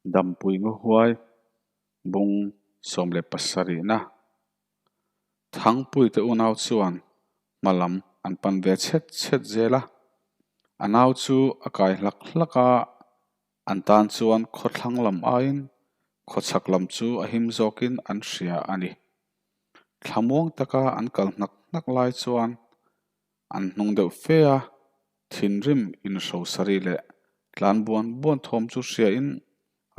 Dampui Ngahuai bung 17na Thangpuite unau chuan hma lam an pan ve chhet chhet zel a, a nau chu a kai hlak hlak a, an tan chuan khawthlang lam aiin khawchhak lam chu a him zawkin an hria a ni. Thlamuang taka an kal hnak hnak lai chuan an hnung deuh fe a, Thinrim inhrosari leh tlan buan buan thawm chu hriain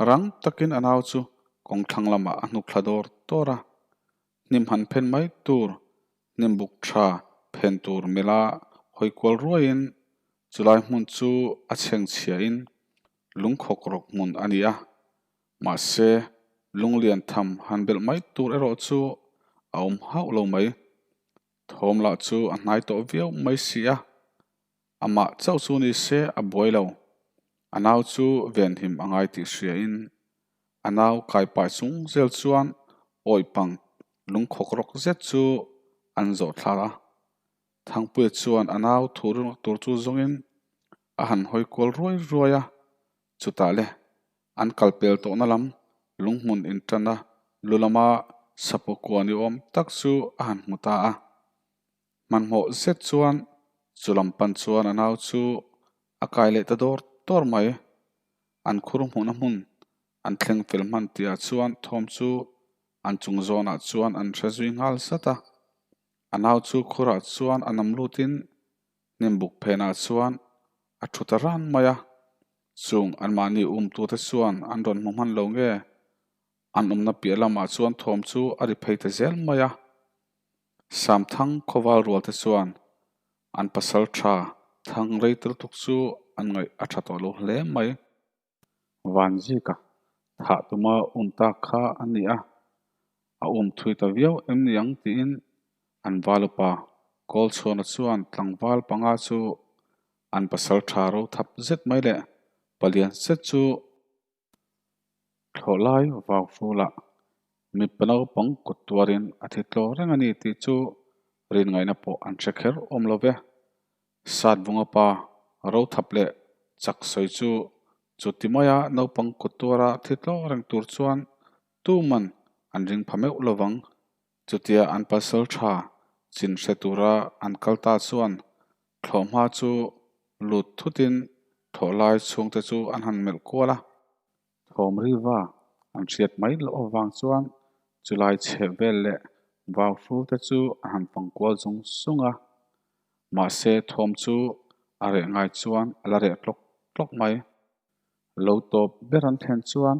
rang takin a nau chu kawngthlang lamah a hnuk thla dawr dawr a. Hnim han phen mai tur, hnim buk tha phen tur mila hawi kual ruaiin chulai hmun chu a chhengchhiain lungkhawk rawk hmun a ni a. Mahse, lunglian tham han belh mai tur erawh chu a awm hauh lo mai. Thawm lah chu a hnai tawh viau mai si a, amah chauh chu ni se a buai lo. A nau chu venhim a ngai tih hriain a nau kai pai chung zel chuan awih pang lungkhawk rawk zet chu an zawh thla a. Thangpuia chuan a nau thu ringawt tur chu zawngin a han hawi kual ruai ruai a, chutah le An kal pel tawhna lam lunghmun inṭana lu lama saphaw kua ni awm tak chu a han hmu ta a. Hmanhmawh zet chuan chu lam pan chuan a nau chu a kai leh ta dawr dawr mai. An khur hmuhna hmun an thleng fel hman tihah chuan thawm chu an chung zawnah chuan an hre zui nghal zat a. A nau chu khurah chuan a nam lutin hnimbuk phenah chuan a thu ta ran mai a. Chung anmahni umtute chuan an rawn hmu hman lo nge? An awmna piah lamah chuan thawm chu a ri phei ta zel mai a. Samthang khawval rualte chuan an pasal tha thang rei tel tuk chu an ngaih a tha tawh lo hle mai. Vanzika thah tuma um tak kha a ni a, a um thui ta viau em ni ang tiin an valupa Kawlchhuana chuan tlangval panga chu An pasal tha ro thap zet mai leh palian zet chu thlawh lai vau hrulah mipa naupang kut tuarin a thi tlaw reng a ni tih chu rin ngaihna pawh an hre kher awm lo ve. Satvunga pa ro thap leh chak sawi chu chuti maia naupang kut tuara thi tlaw reng tur chuan tuman an ring pha meuh lovang. Chutia an pasal tha chin hre tura an kal ta chuan Thlawhhma chu lut thutin thlawhlai chhungte chu an han melh kual a. Thawm riva an hriat mai loh avang chuan chulai chheh vel leh vau hrul te chu an han fang kual zung zung a. Mahse thawm chu a reh ngai chuan a la reh tlawk tlawk mai. Lo tawp ber an thlen chuan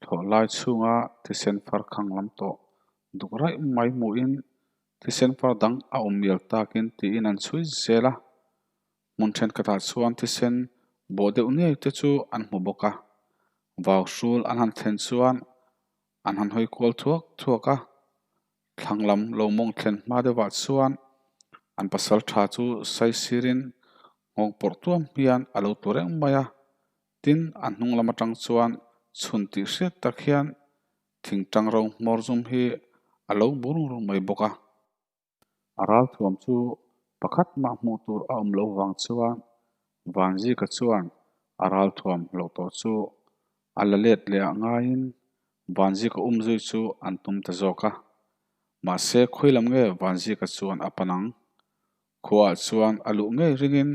thlawhlai chhunga thisen far khang lam tawh duk raih mai hmuhin Thisen far dang a awm mial takin tiin an chhui zel a, hmun thenkhatah chuan thisen bawh deuh ngei te chu an hmu bawk a. Vau hrul an han thlen chuan an han hawi kual thuak thuak a, thlang lam lo mawng thlen hma deuhah chuan an pasal tha chu saisirin nghawng pawrh tuam hian a lo tlu reng mai a, tin a hnung lam atang chuan chhun tih hriat tak hian Thingtang ro hmawr zum hi a lo bur mai bawk a. A ralthuam chu pakhat mah hmuh tur a awm loh vang chuan Vanzika chuan a ralthuam loh tawh chu a la let leh ah ngaiin Vanzika umzui chu an tum ta zawk a. Mahse khawi lam nge Vanzika chuan a pan ang? Khuaah chuan a luh ngei ringin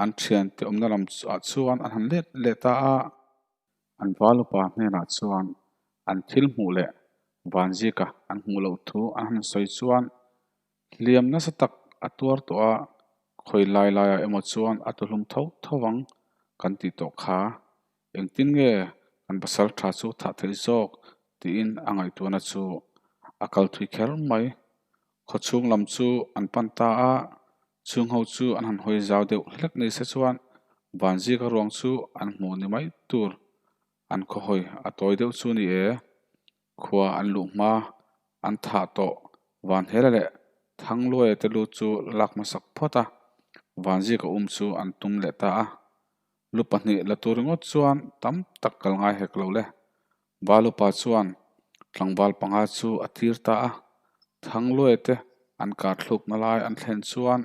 an thiante awmna lam ah chuan an han let leh ta a. An valupa hnenah chuan an thil hmuh leh Vanzika an hmuh loh thu an han sawi chuan hliam nasa tak a tuar tawh a, khawi lai laiah emaw chuan a tuhlum tho tho ang kan tih tawh kha. Engtin nge kan pasal tha chu thah theih zawk tiin a ngaihtuahna chu a kal thui kher mai. Khawchhung lam chu an pan ta a, chhungho chu an han hawi zau deuh hlek ni se chuan Vanzika ruang chu an hmuh ni mai tur an khawhawi a tawi deuh chu ni e. Khua an luh hma an thah tawh Vanhela leh Thangluaia te lu chu lak hmasak phawt a, Vanzika um chu an tum leh ta a. Lu pahnih la tur ringawt chuan tam tak kal ngai hek lo le. Valupa chuan tlangval panga chu a tir ta a, Thangluaia te an kar thlukna lai an thlen chuan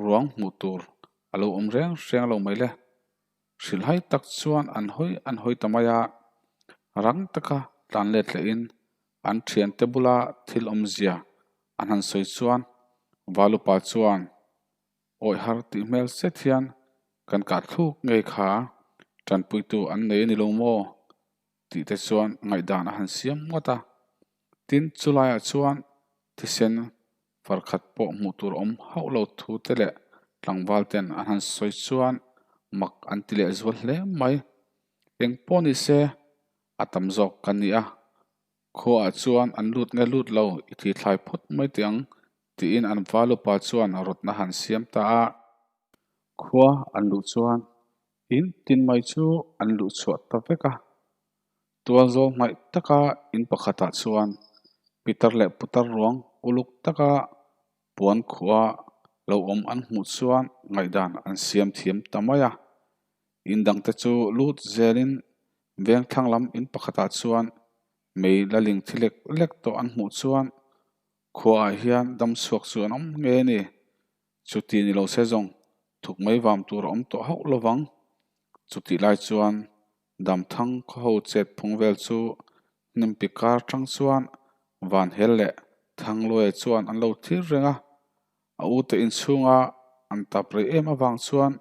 ruang hmuh tur a lo awm reng reng lo mai le. Hrilhai tak chuan an hawi an hawi ta mai a. Rang taka tlan let lehin an thiante bula thil awmzia an han sawi chuan Valupa chuan awih har tih hmel zet hian kan kah thluk ngei kha tanpuitu an nei a ni lo maw? tih te chuan ngaihdan a han siam ngawt a. Tin, chulaiah chuan thisen far khat pawh hmuh tur awm hauh lo thu te leh tlangval ten an han sawi chuan mak an ti leh zual hle mai. Eng pawh ni se, a tam zawk kan ni a. Khuaah chuan an lut nge lut lo i thi thlai phawt mai teh ang tiin an val upa chuan rawtna han siam ta a. Khua an luh chuan in tin mai chu an luh chhuah ta vek a. Tualzawl hmaih taka in pakhatah chuan pitar leh putar ruang uluk taka puan khuaa lo awm an hmuh chuan ngaihdan an siam thiam ta mai a. In dangte chu lut zelin veng thlang lam in pakhatah chuan mei la ling thi lek lek tawh an hmuh chuan khuaah hian dam chhuak chu an awm ngei a ni. Chuti ni lo se zawng thuk mai vam tur a awm tawh hauh lovang. Chutih lai chuan Damthang khawho chet phung vel chu hnimpi kar tang chuan Van Hel leh Thangluaia chuan an lo thlir reng a. A ute inchhunga an tap rei em avang chuan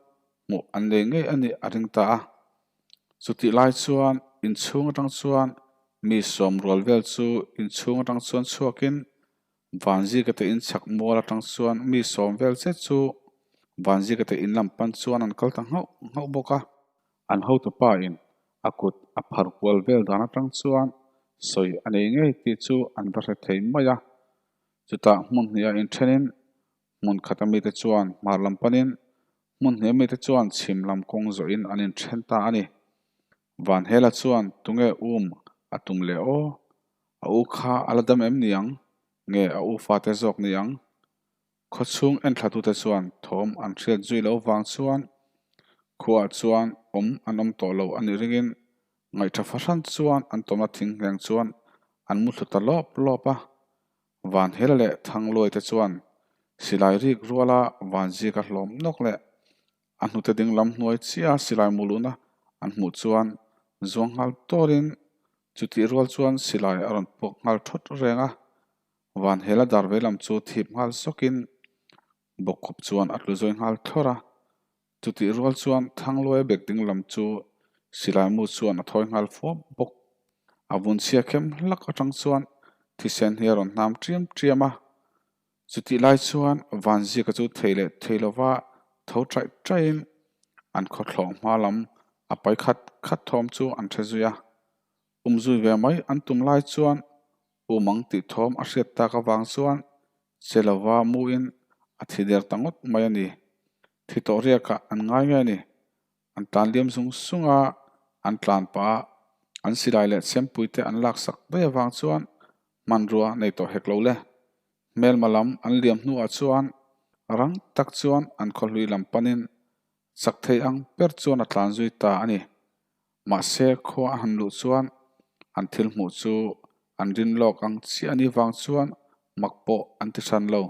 hmuh an nei ngei a nih a ring ta a. Chutih lai chuan inchhung atang chuan mi sawm rual vel chu inchhung atang chuan chhuakin Vanzika te in chhak mual atang chuan mi sawm vel che chu Vanzika te in lam pan chuan an kal ta nghauh nghauh bawk a. An hotupa in a kut a phar kual vel dan atang chuan sawi a nei ngei tih chu an va hre thei mai a. Chutah hmun hnih a inthenin hmun khat a mite chuan hmar lam panin hmun hnih a mite chuan chhim lam kawng zawhin an inthen ta a ni. Vanhela chuan tunge um a tum leh aw? A u kha a la dam em ni ang? Nge a u fate zawk ni ang? Khawchhung enthlatute chuan thawm an hriat zui lo vang chuan khuaah chuan awm an awm tawh lo a nih ringin ngaihṭha fahran chuan an tawmna thinghleng chuan an mu thlu ta lawp lawp a. Vanhela leh Thangluaite chuan silai rik ruala Vanzika hlawm nawk leh a hnute ding lam hnuai chiah silai mu luhna an hmuh chuan zuang nghal tawrin chutih rual chuan silai a rawn puak nghal thawt reng a. Vanhela dar ve lam chu thip nghal zawkin bawkkhup chuan a tlu zawi nghal thlawr a. Chutih rual chuan Thangluaia bek ding lam chu silai mu chuan a thawi nghal fuap bawk. A vun chhia khem hlak atang chuan thisen hi a rawn hnam ṭiam ṭiam a. Chutih lai chuan Vanzika chu thei leh thei lova tho ṭaih ṭaihin an khawthlawh hma lam a pai khat khat thawm chu an hre zui a. Umzui ve mai an tum lai chuan Umang tih thawm a hriat tak avang chuan che lova muin a thi der ta ngawt mai a ni. Thi tawh riakah an ngai nge a ni. An tlan liam zung zung a, an tlan pah a, an silai leh chempui te an laksak daih avang chuan hmanrua nei tawh hek lo le. Hmelma lam an liam hnuah chuan rang tak chuan an khawhlui lam panin chak thei ang ber chuan a tlan zui ta a ni. Mahse khua a han luh chuan an thil hmuh chu an rin lawk ang chiah a nih vang chuan mak pawh an ti hran lo.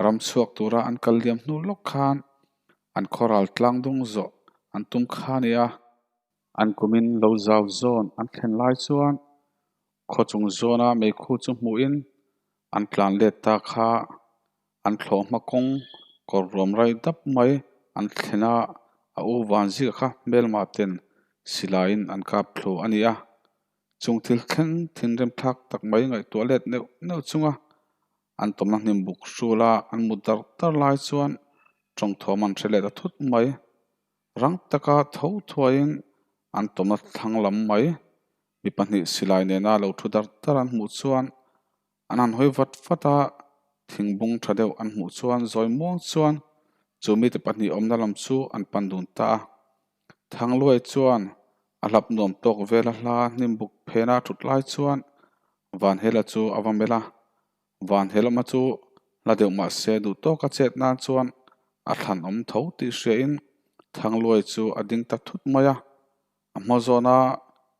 Ram chhuak tura an kal liam hnu lawk khan an khawral tlang dung zawh an tum kha a ni a. An kumin lo zau zawn an thlen lai chuan khaw chung zawna meikhu chu hmuhin an tlan let ta kha an thlawh hma kawng kawr ruam rai dap mai an thlen a, a u Vanzika kha hmelmah ten silaiin an kap thlu a ni a. Chung thil thleng thinrim thlak tak mai ngaihtuah let neuh neuh chunga an tawmna hnim buk hrula an mut dar dar lai chuan tawngthawm an hre leh ta thut mai. Rang taka tho thuaiin an tawmna thlang lam mai mi pahnih silai nena lo thu dar dar an hmuh chuan An han hawi vat vat a, thingbung tha deuh an hmuh chuan zawi muang chuan chu mite pahnih awmna lam chu an pan dun ta a. Thangluai chuan a hlap nuam tawk vela hla hnim buk phena a thut lai chuan Vanhela chu a va melh a. Vanhelawma chu hla deuh mah se duh tawka chet nan chuan a thlan awm tho tih hriain Thangluai chu a ding ta thut mai a. A hma zawna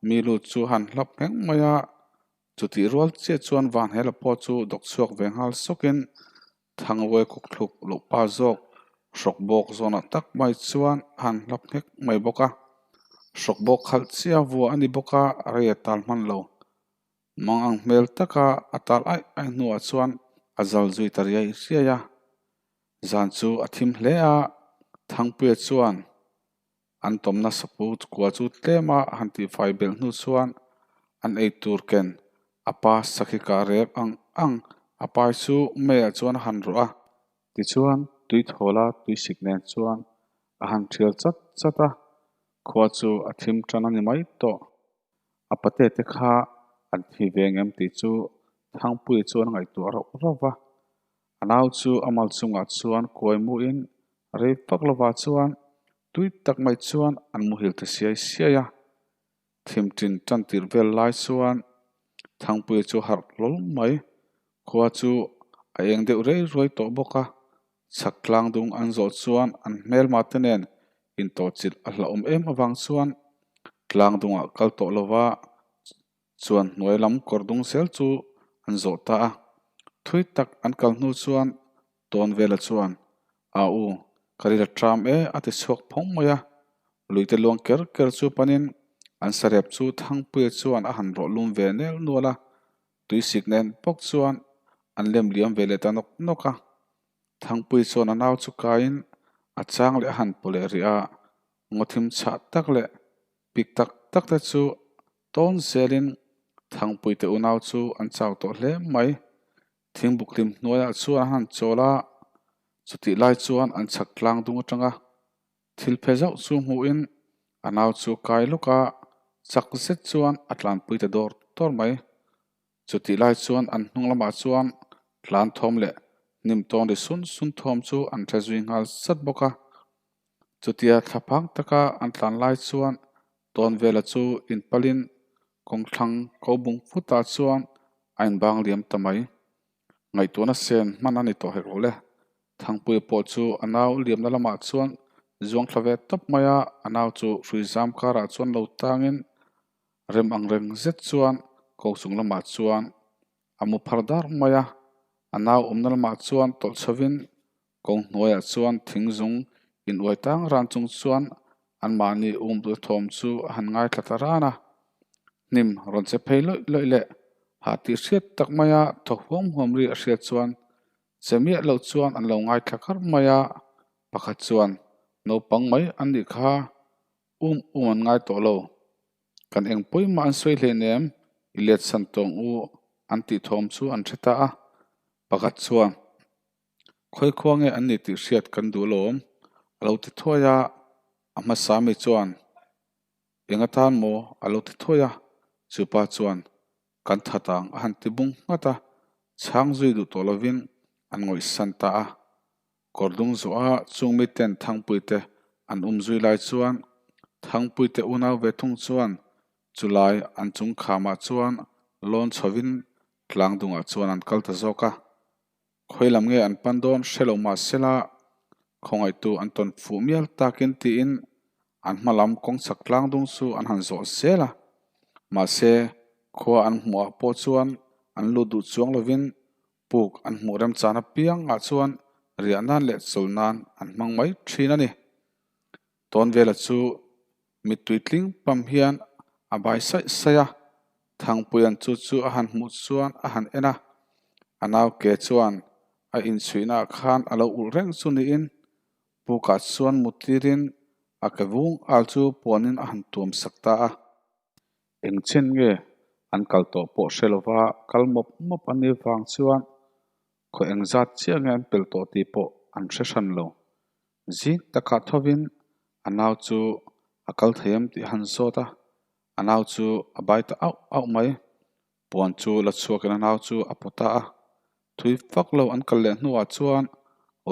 mi lut chu han hlap ngheng mai a. Chutih rual chiah chuan Vanhela pawh chu dawk chhuak ve nghal sawkin Thangluai kawkthluk loh pa zawk hrawk bawk zawnah tak mai chuan a han hlap nghek mai bawk a. Hrawk bawk khalh chiah vuah a ni bawk a, rei a tal hman lo. Mang ang hmel taka a tal aih aih hnuah chuan a zal zui ta riai riai a. Zan chu a thim hle a, Thangpuia chuan an tawmna sapu kua chu tlema han tihfai belh hnu chuan an ei tur ken a pa sakhi kah rep ang ang a pai chu meiah chuan a han rawh a. Tichuan tui thawla tui sik nen chuan a han thial chat chat a, khua chu a thim tan a ni mai tawh. A pate te kha an thi ve ngem tih chu Thangpuia chuan a ngaihtuah rauh rauh va. A nau chu a mal chungah chuan kuai muin rei vak lovah chuan tui tak mai chuan an muhil ta siai siai a. Thim tin tan tirh vel lai chuan Thangpuia chu harh hlawl mai. Khua chu a eng deuh rei ruai tawh bawk a, chhak tlang dung an zawh chuan an hmelma te nen intawhchilh a hlauhawm em avang chuan tlang dungah kal tawh lova chuan hnuai lam kawr dung zel chu an zawh ta a. Thui tak an kal hnu chuan tawn vela chuan, A u, ka ril a tram e a ti chhuak phawng mai a. Luite luang ker ker chu panin an sarep chu Thangpuia chuan a han rawh lum ve nel nual a. Tuisik nen bawk chuan an lem liam ve leh ta nawk nawk a. Thangpui chuan a nau chu kaiin a chang leh a han paw leh rih a, ngawthim chhah tak leh pik tak tak te chu tawn zelin Thangpui te unau chu an chau tawh hle mai. Thingbuk hlim hnuaiah chuan an han chawl a, chutih lai chuan an chhak tlang dung atanga Thil phe zauh chu hmuhin a nau chu kai lawk a, chak zet chuan a tlanpui ta dawr dawr mai. Chutih lai chuan an hnung lamah chuan tlan thawm leh hnim tawn ri sun sun thawm chu an hre zui nghal zat bawk a. Chutia thlaphang taka an tlan lai chuan tawn vela chu inpalin kawngthlang ko bung futah chuan a inbang liam ta mai. Ngaihtuahna sen hman a ni tawh hek lo le. Thangpuia pawh chu a nau liamna lamah chuan zuang thla ve tawp mai a, a nau chu hrui zam karah chuan lo tangin rem ang reng zet chuan ko chung lamah chuan a mu phar dar mai a, a nau awmna lamah chuan tawlh chhovin kawng hnuaiah chuan thing zung in uai tang ran chung chuan anmahni um tu thawm chu a han ngaithla ta ran a, hnim rawn che phei lawih lawih leh hah tih hriat tak maia thaw huam huam ri a hriat chuan Che miah loh chuan an lo ngaithla kar mai a, pakhat chuan naupang mai an nih kha um um an ngai tawh lo. Kan eng pawimah an sawi hleinem i let san tawng u an tih thawm chu an hre ta a, pakhat chuan khawi khua nge an ni tih hriat kan duh alawm a lo ti thuai a, a hmasa mi chuan eng atan maw a lo ti thuai a, chupa chuan Kan that ang a han ti bung nghat a, chhang zui duh tawh lovin an ngawihsan ta a. Kawr dung zawha chung miten Thangpuite an um zui lai chuan Thangpuite unau ve thung chuan chulai an chung khamah chuan lawn chhovin tlang dungah chuan an kal ta zawk a. Khawi lam nge an pan dawn hre lo mah sela khawngaihtu an tawn fuh mial takin tiin an hma lam kawng chak tlang dung chu an han zawh zel a. Mahse, khua an hmuhah pawh chuan an lut duh chuang lovin puk an hmuh remchan apiangah chuan riah nan leh chawl nan an hmang mai thin a ni. Tawnvela chu mittui tling pam hian a bai saih saih a, Thangpuian chu chu a han hmuh chuan a han en a, a nau ke chuan a inchhuihnaah khan a lo ulh reng chu niin pukah chuan mutirin a ke vung al chu puanin a han tuam sak ta a. Eng chen nge an kal tawh pawh hre lova kal mawp mawp a nih vang chuan khaw eng zat chiah nge an pel tawh tih pawh an hre hran lo. Zing takah thovin a nau chu a kal thei em tih a han zawt a, a nau chu a bai ta auh auh mai. Puan chu la chhuakin a nau chu a pawt ta a, thui vak lo an kal leh hnuah chuan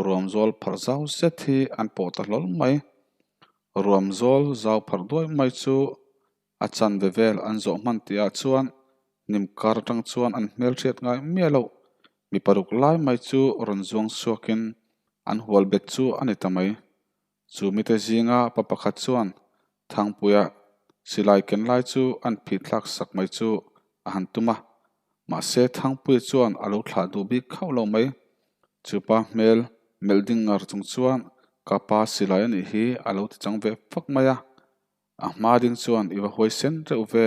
ruam zawl pharh zau zet hi an pawh ta hlawl mai. Ruam zawl zau pharh duai mai chu a chanve vel an zawh hman tihah chuan hnim kar atang chuan an hmelhriat ngai miah loh. Mi paruk lai mai chu rawn zuang chhuakin an hual bet chu a ni ta mai. Chu mite zinga pa pakhat chuan Thangpuia silai ken lai chu an phih thlak sak mai chu a han tum a. Mahse Thangpuia chuan a lo thlah duh bik khauh lo mai. Chu pa hmel melh ding ngar chung chuan ka pa silai a nih hi a lo ti chang ve fak mai a. A hma ding chuan i va huai sen reuh ve.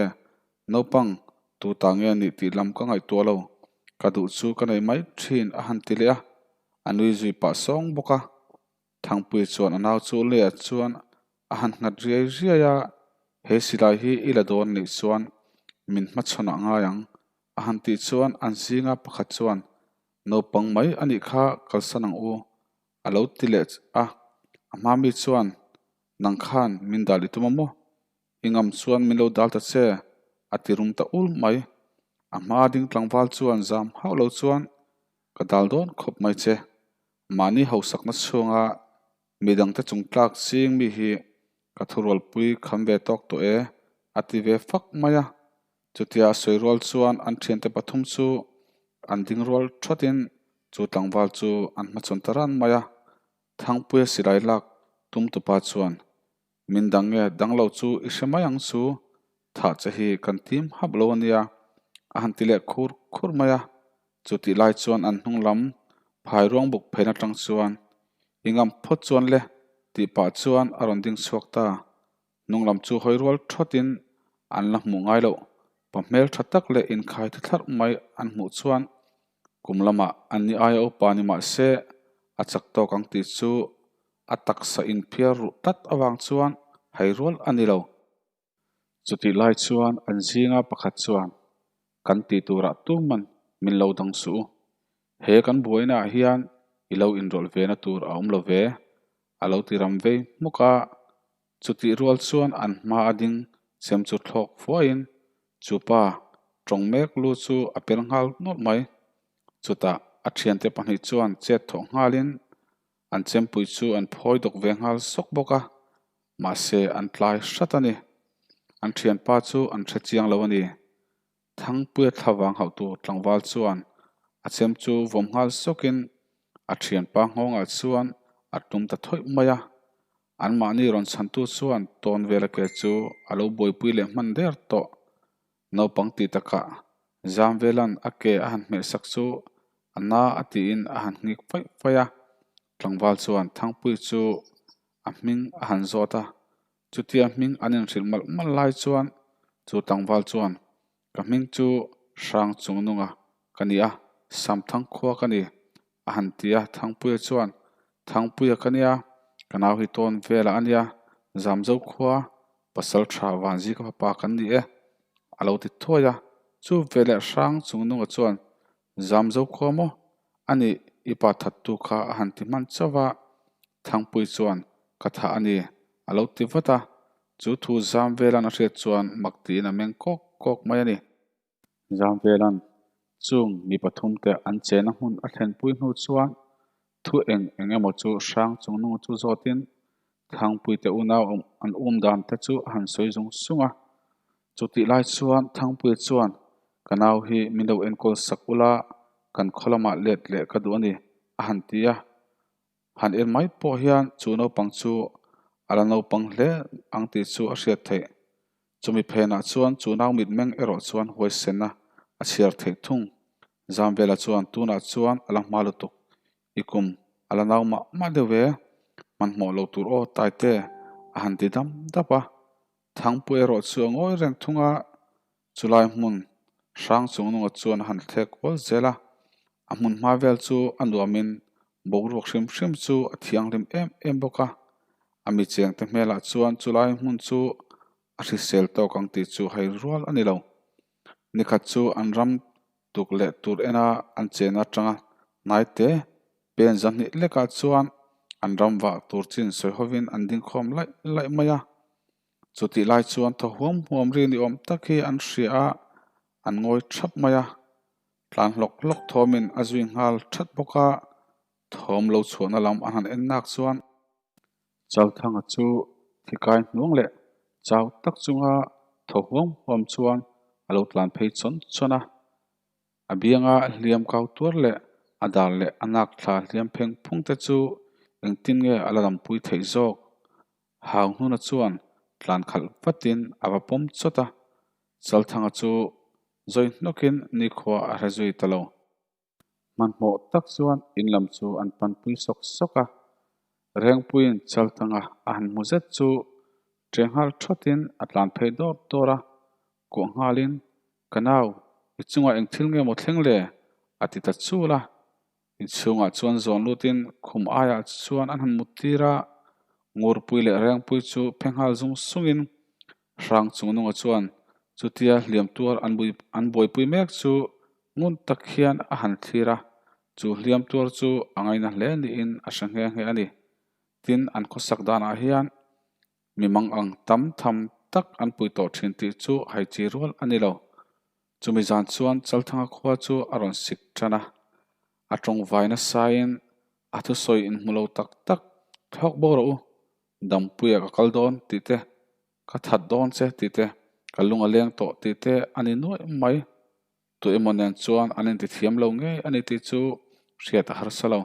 Naupang, tu ta nge nih tih lam ka ngaihtuah lo. Ka duh chu ka nei mai thin a han ti leh a, a nui zui pah sawng bawk a. Thangpui chuan a nau chu leiah chuan a han nghat riai riai a, He silai hi i la dawn nih chuan min hmachhawn ah ngai ang a han tih chuan an zinga pakhat chuan naupang mai a nih kha kalsan ang u a lo ti leh a, a hma mi chuan nang khan min dal i tum a maw? I ngam chuan min lo dal ta che a ti rum ta ul mai. A hma ding tlangval chuan zam hauh lo chuan ka dal dawn khawp mai che. Mahni hausakna chhunga midangte chung tlak ching mi hi ka thurualpui kham ve tawk tawh e a ti ve fak mai a. Chutia a sawi rual chuan an thiante pathum chu an ding rual thatin chu tlangval chu an hmachhawn ta ran mai a. Thangpuia silai lak tum tupa chuan Min dang nge dang lo chu i hre mai ang chu, thah che hi kan tim hap lo ania, a han ti leh khur khur mai a. Chutih lai chuan an hnung lam phai ruang buk phen atang chuan i ngam phawt chuan le tih pah chuan a rawn ding chhuak ta. Hnung lam chu hawi rual thawtin an la hmuh ngai loh, pa hmel tha tak leh inkhai thi thlarh mai an hmuh chuan kum lamah an ni aia upa ni mah se a chak tawk ang tih chu A taksa inphiar ruh tlat avang chuan hai rual a ni lo. Chutih lai chuan an zinga pakhat chuan, Kan tih turah tuman min lo dang suh u. He kan buainaah hian i lo inrawlh ve na tur a awm lo ve, a lo ti ram vei hmuk a. Chutih rual chuan an hma a ding chem chu thlawk fuaiin chupa tawng mek lu chu a per nghal nawlh mai. Chutah a thiante pahnih chuan chet thawh nghalin An chempui chu an phawi dawk ve nghal sawk bawk a, mahse an tlai hrat a ni. An thianpa chu an hre chiang lo a ni. Thangpuia thlavang hauhtu tlangval chuan a chem chu vawm nghal sawkin a thianpa nghawngah chuan a tum ta thawih mai a. Anmahni rawn chhantu chuan tawn vela ke chu a lo buaipui leh hman der tawh. Naupang tih takah Zamvelan a ke a han hmehsak chu a na a tiin a han ngik faih faih a, tlangval chuan Thangpui chu a hming a han zawt a, chutia hming an inhrilh malh malh lai chuan chu tlangval chuan ka hming chu Hrang Chungnunga ka ni a, Samthang khua ka ni a han ti a, Thangpuia chuan Thangpuia ka nia, ka nau hi tawn velah a nia, Zamzo khua pasal tha Vanzi ka fapa kan ni e a lo ti thuai a, chu veleh Hrang Chungnunga chuan Zamzo khua maw? A nih, i pa thattu kha a han ti hman chauh a, Thangpui chuan ka thah a ni a lo ti vat a, chu thu zam velan a hriat chuan mak tiin a meng kawk kawk mai a ni. Zam velan chung mi pathumte an chena hmun a thlenpui hnu chuan thu eng eng emaw chu hrang chungnung chu zawtin Thangpuite unau an um dan te chu a han sawi zung zung a. Chutih lai chuan Thangpuia chuan ka nau hi min lo enkawl sak ula kan khaw lamah let leh ka duh a ni a han ti a. Han en mai pawh hian chu naupang chu a la naupang hle ang tih chu a hriat theih. Chumi phenah chuan chu nau mitmeng erawh chuan huaisenna a chhiar theih thung. Zamvela chuan tunah chuan a la hma lutuk. I kum a la nau mah mah deuh ve, hmanhmawh lo tur aw Taite a han ti dam dap a. Thangpui erawh chu a ngawi reng thung a, chulai hmun hrang chungnunga chuan a han thlek kual zel a. A hmun hma vel chu a nuamin boruak hrim hrim chu a thianghlim em em bawk a. A mi chengte hmelah chuan chulai hmun chu a hrisel tawk ang tih chu hai rual a ni lo. Nikhat chu an ram tuk leh tur ena an chen atanga hnaite pen zahnih lekah chuan an ram vah tur chin sawi hovin an ding khawm laih laih mai a. Chutih lai chuan thaw huam huam ri ni awm tak hi an hria a, an ngawi thap mai a. Tlan hlawk hlawk thawmin a zui nghal that bawk a, thawm lo chhuahna lam an han en nak chuan Chalthanga chu thikai hnuang leh chau tak chunga thaw huam huam chuan a lo tlan phei chawn chawn a. A bianga hliam kau tuar leh a dar leh a nak thla hliam pheng phung te chu engtin nge a la rampui theih zawk? Hau hnuna chuan tlan khalh vatin a va pawm chawt a, Chalthanga chu zawi hnawkin nikhua a hre zui ta lo. Hmanhmawh tak chuan in lam chu an panpui sawk sawk a, Rengpuiin Chalthanga a han hmu zet chu Ṭe nghal ṭhawtin a tlan phei dawr dawr a, kuah nghalin, Ka nau, i chungah eng thil nge maw thleng le? a ti ta chul a. Inchhungah chuan zawn lutin khum aiah chuan an han mut tir a, Ngurpui leh Rengpui chu phe nghal zung sungin Hrang Chungnunga chuan chutia hliam tuar an an buaipui mek chu ngun tak hian a han thlir a, chu hliam tuar chu a ngaina hle niin a hre nghe nghe a ni. Tin, an khawsak danah hian mi mang ang tam tham tak an pui tawh thin tih chu haichi rual a ni lo. Chumi zan chuan Chalthanga khua chu a rawn sik tan a, a tawngvai nasain a thusawi inhmu lo tak tak, Thawk bo rawh u, dampuia ka kal dawn tih te, ka that dawn che tih te, ka lung a leng tawh tih te a ni nuaih mai. Tu emaw nen chuan an intithiam lo ngei a ni tih chu hriat a harsa lo.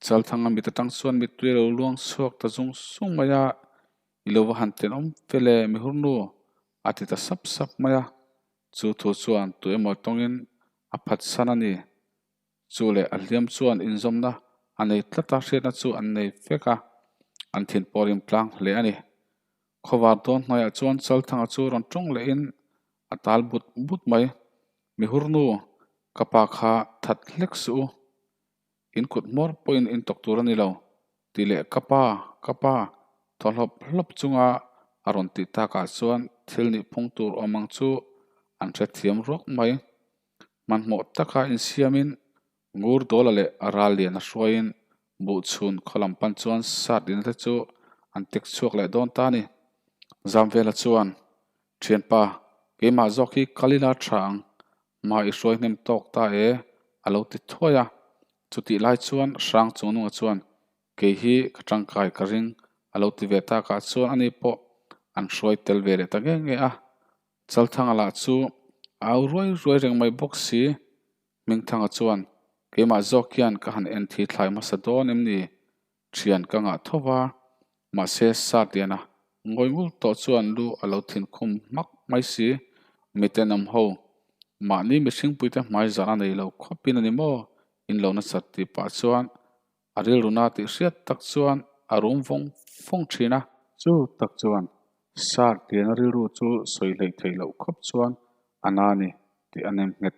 Chalthanga mit atang chuan mittui a lo luang chhuak ta zung zung mai a, I lo va han tenawm fe le mihurnu a ti ta sap sap mai a. Chu thu chuan tu emaw tawngin a phatsan a ni. Chu leh a hliam chuan inzawmna a nei tlat a, hriatna chu an nei vek a, an thin pawh rim tlang hle a ni. Khawvar dawn hnuaiah chuan Chalthanga chu rawn tawng lehin a tal but but mai. Mihurnu, ka pa kha that hlek suh u. In kut hmawr pawhin in tawk tur a ni lo, tih leh ka pa, ka pa, thaw hlawp hlawp chunga a rawn tih takah chuan thil nih phung tur awm ang chu an hrethiam ruak mai. Hmanhmawh taka insiamin Ngur Dawla leh Ral Liana hruaiin Buhchhun khaw lam pan chuan sat lina te chu an tek chhuak leh dawn ta a ni. Zamvela chuan, Thianpa, keimah zawk hi kal ila tha ang, hma i hruai hnem tawk ta e, a lo ti thuai a. Chutih lai chuan Hrang Chungnunga chuan, Kei hi ka tangkai ka ring, a lo ti ve takah chuan ani pawh an hruai tel ve leh ta nge nge a. Chalthanga lah chu a au ruai ruai reng mai bawk si. Hmingthanga chuan, Keimah zawk hian ka han en thi thlai hmasa dawn em ni? Thian ka ngah tho va, mahse Satliana ngawi ngul tawh chuan lu a lo thin khum hmak mai si. Miten awm ho, mahni mihringpuite hmai zan a nei lo khawpin a ni maw? In lo nasat tih pah chuan A rilruna tih hriat tak chuan a rum vawng vawng thin a. Chu tak chuan Sar Liana rilru chu sawi hleih theih loh khawp chuan a na ni tih a nem nghet